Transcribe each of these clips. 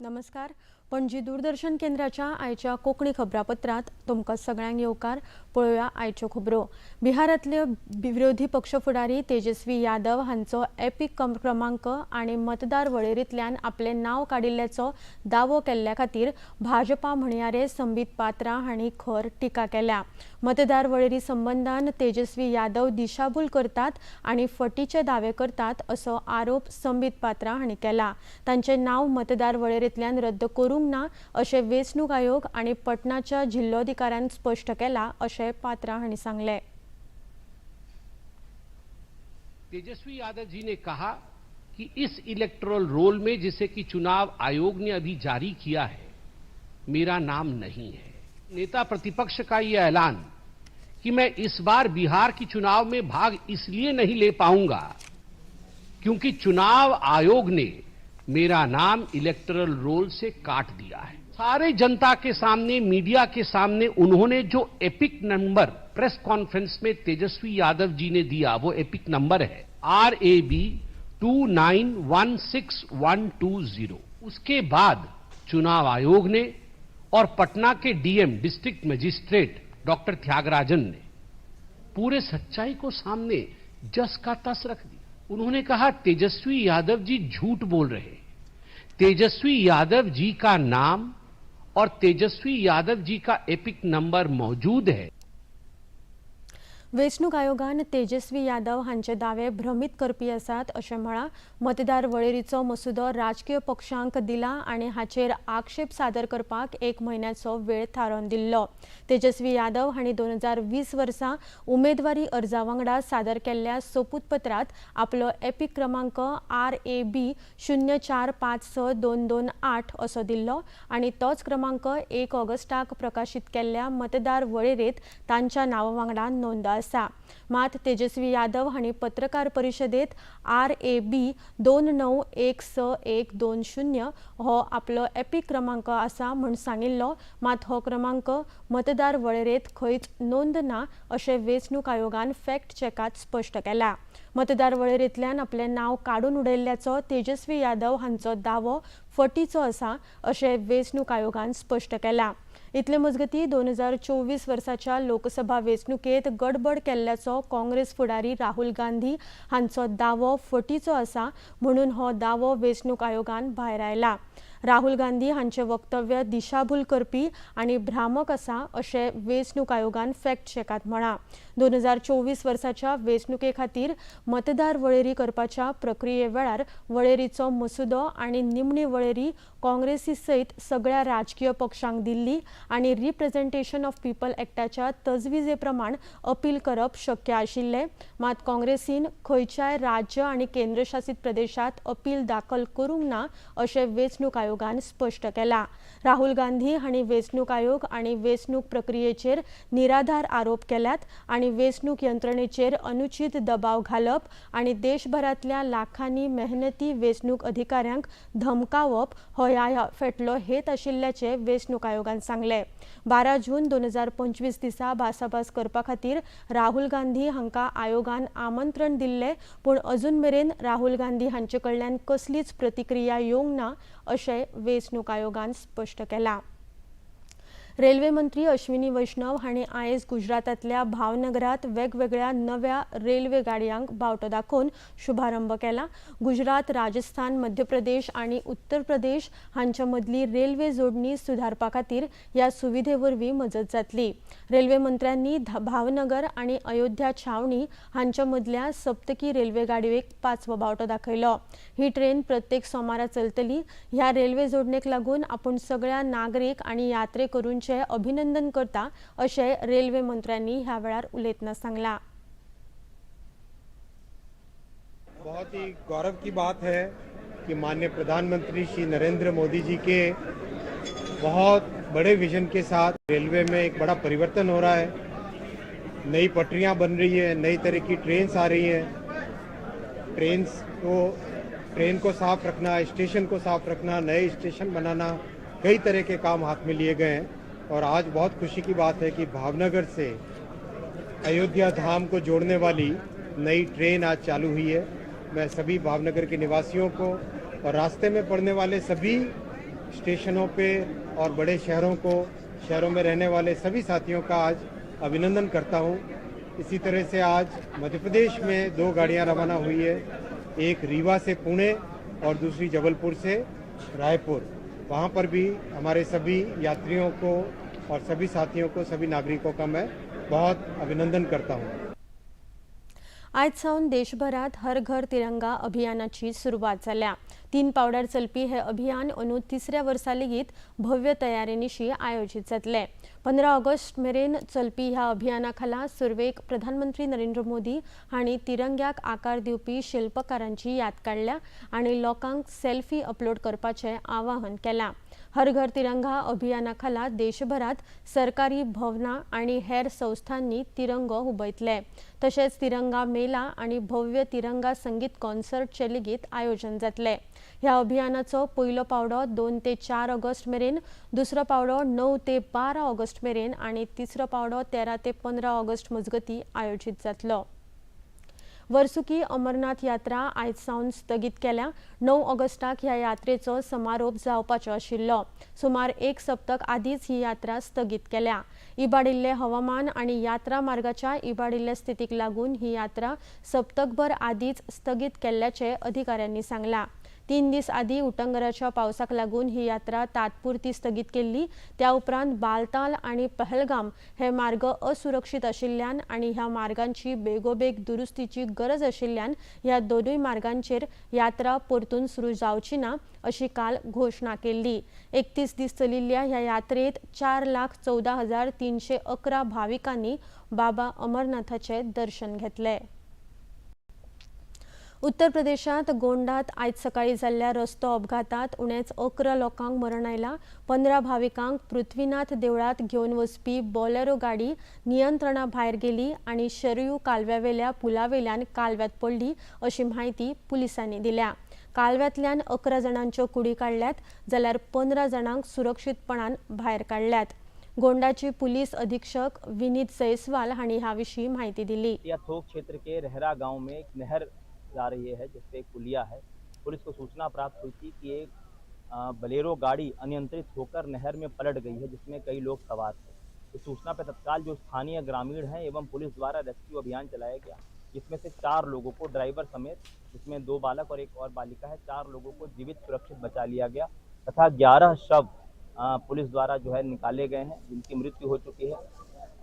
नमस्कार, पणजी दूरदर्शन केंद्राच्या आयच्या कोंकणी खबरापत्रांत तुमकां सगळ्यांक येवकार. पळोवया आयच्यो खबरो. बिहारांतले विरोधी पक्ष फुडारी तेजस्वी यादव हांचो एपिक क्रमांक आनी मतदार वळेरींतल्यान आपलें नांव काडिल्ल्याचो दावो केल्ल्या खातीर भाजपा म्हणयारे संबीत पात्रा हांणी खर टिका केल्या. मतदार वळेरी संबंदान तेजस्वी यादव दिशाभूल करतात आनी फटीचे दावे करतात असो आरोप संबीत पात्रा हांणी केला. तांचें नांव मतदार वळेरेंतल्यान रद्द करूंक ना अशें वेंचणूक आयोग आनी पटनाच्या जिल्लोधिकाऱ्यान स्पश्ट केला अशें पात्रा हांणी सांगलें. तेजस्वी यादव जी ने कहा कि इस इलेक्टोरल रोल में, जिसे कि चुनाव आयोग ने अभी जारी किया है, मेरा नाम नहीं है. नेता प्रतिपक्ष का यह ऐलान कि मैं इस बार बिहार की चुनाव में भाग इसलिए नहीं ले पाऊंगा क्योंकि चुनाव आयोग ने मेरा नाम इलेक्टोरल रोल से काट दिया है. सारे जनता के सामने, मीडिया के सामने उन्होंने जो एपिक नंबर प्रेस कॉन्फ्रेंस में तेजस्वी यादव जी ने दिया, वो एपिक नंबर है RAB 2916120. उसके बाद चुनाव आयोग ने और पटना K DM district magistrate doctor Thyagarajan ने पूरे सच्चाई को सामने जस का तस रख दिया. उन्होंने कहा तेजस्वी यादव जी झूठ बोल रहे हैं. तेजस्वी यादव जी का नाम और तेजस्वी यादव जी का एपिक नंबर मौजूद है. वेंचणूक आयोगान तेजस्वी यादव हांचे दावे भ्रमीत करपी आसात अशें म्हळां. मतदार वळेरीचो मसुदो राजकीय पक्षांक दिला आनी हाचेर आक्षेप सादर करपाक 1 म्हयन्याचो वेळ थारावन दिल्लो. तेजस्वी यादव हांणी 2020 वर्सा उमेदवारी अर्जा वांगडा सादर केल्ल्या सोपूतपत्रांत आपलो एपिक क्रमांक RAB 0456228 असो दिल्लो आनी तोच क्रमांक 1 ऑगस्टाक प्रकाशीत केल्ल्या मतदार वळेरेंत तांच्या नांवा वांगडा नोंद आसा. मात तेजस्वी यादव हांणी पत्रकार परिशदेत RAB 2916120 हो आपलो एपिक क्रमांक आसा म्हूण सांगिल्लो. मात हो क्रमांक मतदार वळेरेंत खंयच नोंद ना अशें वेंचणूक आयोगान फॅक्ट चॅकात स्पश्ट केला. मतदार वळेरेंतल्यान आपलें नांव काडून उडयल्ल्याचो तेजस्वी यादव हांचो दावो फटीचो आसा अशें वेंचणूक आयोगान स्पश्ट केला. इतले मजगती 2024 वर्साच्या लोकसभा वेंचणुकेत गडबड केल्ल्याचो काँग्रेस फुडारी राहुल गांधी हांचो दावो फटीचो आसा म्हणून हो दावो वेंचणूक आयोगान भायर आयला. राहुल गांधी हांचें वक्तव्य दिशाभूल करपी आनी भ्रामक आसा अशें वेंचणूक आयोगान फॅक्ट चॅकात म्हळां. 2024 वर्साच्या वेंचणुके खातीर मतदार वळेरी करपाच्या प्रक्रिये वेळार वळेरीचो मसुदो आनी निमणी वळेरी काँग्रेसी सयत सगळ्या राजकीय पक्षांक दिल्ली आनी रिप्रेझेंटेशन ऑफ पीपल एक्टाच्या तजवीजे प्रमाण अपील करप शक्य आशिल्लें. मात काँग्रेसीन खंयच्याय राज्य आनी केंद्रशासीत प्रदेशात अपील दाखल करूंक ना अशें वेंचणूक आयोगान स्पश्ट केला. राहुल गांधी हांणी वेंचणूक आयोग आनी वेंचणूक प्रक्रियेचेर निराधार आरोप केल्यात आनी वेंचणूक यंत्रणेचेर अनुचीत दबाव घालप आनी देशभरांतल्या लाखांनी मेहनती वेंचणूक अधिकाऱ्यांक धमकावप हो ह्या फाटलो हेत आशिल्ल्याचें वेंचणूक आयोगान सांगलें. 12 जून 2025 दिसा भासाभास करपा खातीर राहुल गांधी हांकां आयोगान आमंत्रण दिल्लें, पूण अजून मेरेन राहुल गांधी हांचे कडल्यान कसलीच प्रतिक्रिया येवंक ना अशें वेंचणूक आयोगान स्पश्ट केलां. रेल्वे मंत्री अश्विनी वैष्णव हांणी आयज गुजरातांतल्या भावनगरात वेगवेगळ्या नव्या रेल्वे गाडयांक बावटो दाखोवन शुभारंभ केला. गुजरात, राजस्थान, मध्य प्रदेश आनी उत्तर प्रदेश हांच्या मदली रेल्वे जोडणी सुदारपा खातीर ह्या सुविधे वरवीं मजत जातली. रेल्वे मंत्र्यांनी भावनगर आनी अयोध्या छावणी हांच्या मदल्या सप्तकी रेल्वे गाडयेक 5वो बावटो दाखयलो. ही ट्रेन प्रत्येक सोमारा चलतली. ह्या रेल्वे जोडणेक लागून आपूण सगळ्या नागरीक आनी यात्रेकरूंचे अभिनंदन करता अशें रेल्वे मंत्र्यांनी ह्या वेळार उलयतना सांगलां. बहुत ही गौरव की बात है कि माननीय प्रधानमंत्री श्री नरेंद्र मोदी जी के बहुत बड़े विजन के साथ रेलवे में एक बड़ा परिवर्तन हो रहा है. नई पटरियां बन रही हैं, नई तरह की ट्रेन्स आ रही हैं. ट्रेन को साफ रखना, स्टेशन को साफ रखना, नए स्टेशन बनाना, कई तरह के काम हाथ में लिए गए हैं. और आज बहुत खुशी की बात है कि भावनगर से अयोध्या धाम को जोड़ने वाली नई ट्रेन आज चालू हुई है. मैं सभी भावनगर के निवासियों को और रास्ते में पड़ने वाले सभी स्टेशनों पे और बड़े शहरों को, शहरों में रहने वाले सभी साथियों का आज अभिनंदन करता हूं। इसी तरह से आज मध्य प्रदेश में 2 गाड़ियां रवाना हुई है, एक रीवा से पुणे और दूसरी जबलपुर से रायपुर। वहां पर भी हमारे सभी यात्रियों को और सभी साथियों को, सभी नागरिकों का मैं बहुत अभिनंदन करता हूं। आयज सावन देशभरात हर घर तिरंगा अभियानाची सुरवात जाल्या। 3 पावड्यार चलपी हे अभियान अंदू तिसऱ्या वर्सा लेगीत भव्य तयारेनिशी आयोजीत जातले। 15 ऑगस्ट मेरेन चलपी ह्या अभियाना खाला सुरवेक प्रधानमंत्री नरेंद्र मोदी हांणी तिरंग्याक आकार दिवपी शिल्पकारांची याद काडल्या आनी लोकांक सेल्फी अपलोड करपाचें आवाहन केलां। हर घर तिरंगा अभियाना खाला देशभरात सरकारी भवनां आनी हेर संस्थांनी तिरंगो हुबयतले। तशेंच तिरंगा मेला आनी भव्य तिरंगा संगीत कॉन्सर्टचें लेगीत आयोजन जातलें। ह्या अभियानाचो पयलो पावडो 2 ते 4 ऑगस्ट मेरेन, दुसरो पावडो 9 ते 12 ऑगस्ट मेरेन आनी तिसरो पावडो 13 ते 15 ऑगस्ट मजगतीं आयोजीत जातलो। वर्सुकी अमरनाथ यात्रा आयज सावन स्थगीत केल्या। 9 ऑगस्टाक ह्या यात्रेचो समारोप जावपाचो आशिल्लो। सुमार 1 सप्तक आदींच ही यात्रा स्थगीत केल्या। इबाडिल्लें हवामान आनी यात्रा मार्गाच्या इबाडिल्ल्या स्थितीक लागून ही यात्रा सप्तकभर आदींच स्थगीत केल्ल्याचें अधिकाऱ्यांनी सांगलां। 3 दीस आदीं उटंगराच्या पावसाक लागून ही यात्रा तात्पुरती स्थगीत केल्ली। त्या उपरांत बालताल आनी पहलगाम हे मार्ग असुरक्षीत आशिल्ल्यान आनी ह्या मार्गांची बेगोबेग दुरुस्तीची गरज आशिल्ल्यान ह्या दोनूय मार्गांचेर यात्रा परतून सुरू जावची ना अशी काल घोशणा केल्ली। 31 दीस चलिल्ल्या ह्या यात्रेत 4,14,311 भाविकांनी बाबा अमरनाथाचे दर्शन घेतले। उत्तर प्रदेशात गोंडात आयज सकाळी जाल्ल्या रस्तो अपघातात उणेच 11 लोकांक मरण आयलां। 15 भाविकांक पृथ्वीनाथ देवळांत घेवन वचपी बोलेरो गाडी नियंत्रणा भायर गेली आनी शरयू कालव्यावेल्या पुलावेल्यान कालव्यांत पडली अशी म्हायती पुलिसांनी दिल्या। कालव्यांतल्यान 11 जाणांच्यो कुडी काडल्यात जाल्यार 15 जाणांक सुरक्षीतपणान भायर काडल्यात। गोंडाची पुलिस अधीक्षक विनीत जयस्वाल हांणी ह्या विशीं म्हायती दिली। थोक क्षेत्र के रहरा गांव में एक नहर जा रही है जिसपे एक पुलिया है। पुलिस को सूचना प्राप्त हुई थी कि एक बलेरो गाड़ी अनियंत्रित होकर नहर में पलट गई है जिसमें कई लोग सवार थे। इस सूचना पर तत्काल जो स्थानीय ग्रामीण हैं एवं पुलिस द्वारा रेस्क्यू अभियान चलाया गया, जिसमें से 4 लोगों को ड्राइवर समेत, जिसमें 2 बालक और 1 और बालिका है, 4 लोगों को जीवित सुरक्षित बचा लिया गया तथा 11 शव पुलिस द्वारा जो है निकाले गए हैं जिनकी मृत्यु हो चुकी है।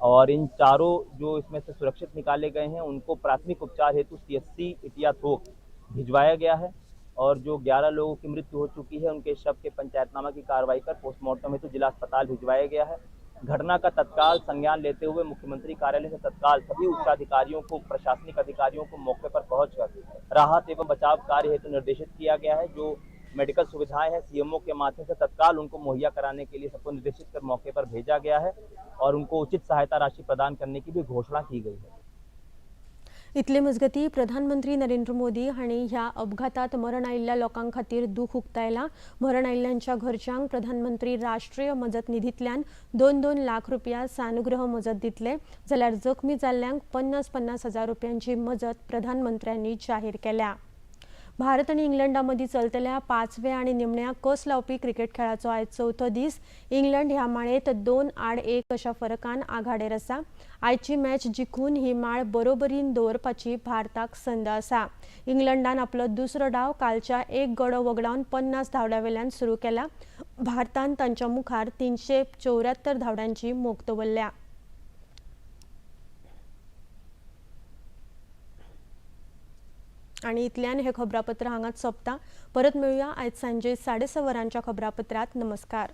और इन चारों जो इसमें से सुरक्षित निकाले गए हैं उनको प्राथमिक उपचार हेतु CHC Itiathok भिजवाया गया है और जो 11 लोगों की मृत्यु हो चुकी है उनके शव के पंचायतनामा की कार्रवाई कर पोस्टमार्टम हेतु जिला अस्पताल भिजवाया गया है। घटना का तत्काल संज्ञान लेते हुए मुख्यमंत्री कार्यालय से तत्काल सभी उच्चाधिकारियों को, प्रशासनिक अधिकारियों को मौके पर पहुंचकर राहत एवं बचाव कार्य हेतु निर्देशित किया गया है। जो मेडिकल सुविधाएं हैं CMO के माध्यम से तत्काल उनको मुहैया कराने के लिए सबको निर्देशित कर मौके पर भेजा गया है और उनको उचित सहायता राशि प्रदान करने की भी घोषणा की गई है। इतले मजगती प्रधानमंत्री नरेंद्र मोदी हांणी ह्या अपघातात मरण आयिल्ल्या लोकां खातीर दूख उक्तायला। मरण आयिल्ल्यांच्या घरच्यांक प्रधानमंत्री राष्ट्रीय मजत निधींतल्यान 2-2 लाख रुपया सानुग्रह मजत दितले, जाल्यार जखमी जाल्ल्यांक 50-50 हजार रुपयांची मजत प्रधानमंत्र्यांनी जाहीर केल्या। भारत आनी इंग्लंडा मदीं चलतल्या 5व्या आनी निमण्या कस लावपी क्रिकेट खेळाचो आयज चवथो दीस। इंग्लंड ह्या माळेंत 2-1 अशा फरकान आघाडेर आसा। आयची मॅच जिखून ही माळ बरोबरीन दवरपाची भारताक संद आसा। इंग्लंडान आपलो दुसरो डाव कालच्या 1 गडो वगडावन 50 धांवड्या वेल्यान सुरू केला। भारतान तांच्या मुखार 374 धांवड्यांची मोख दवरल्या। आनी इतल्यान हे खबरापत्र हांगाच सोंपता। परत मेळुया आयज सांजे 6:30 वरांच्या खबरापत्रात। नमस्कार।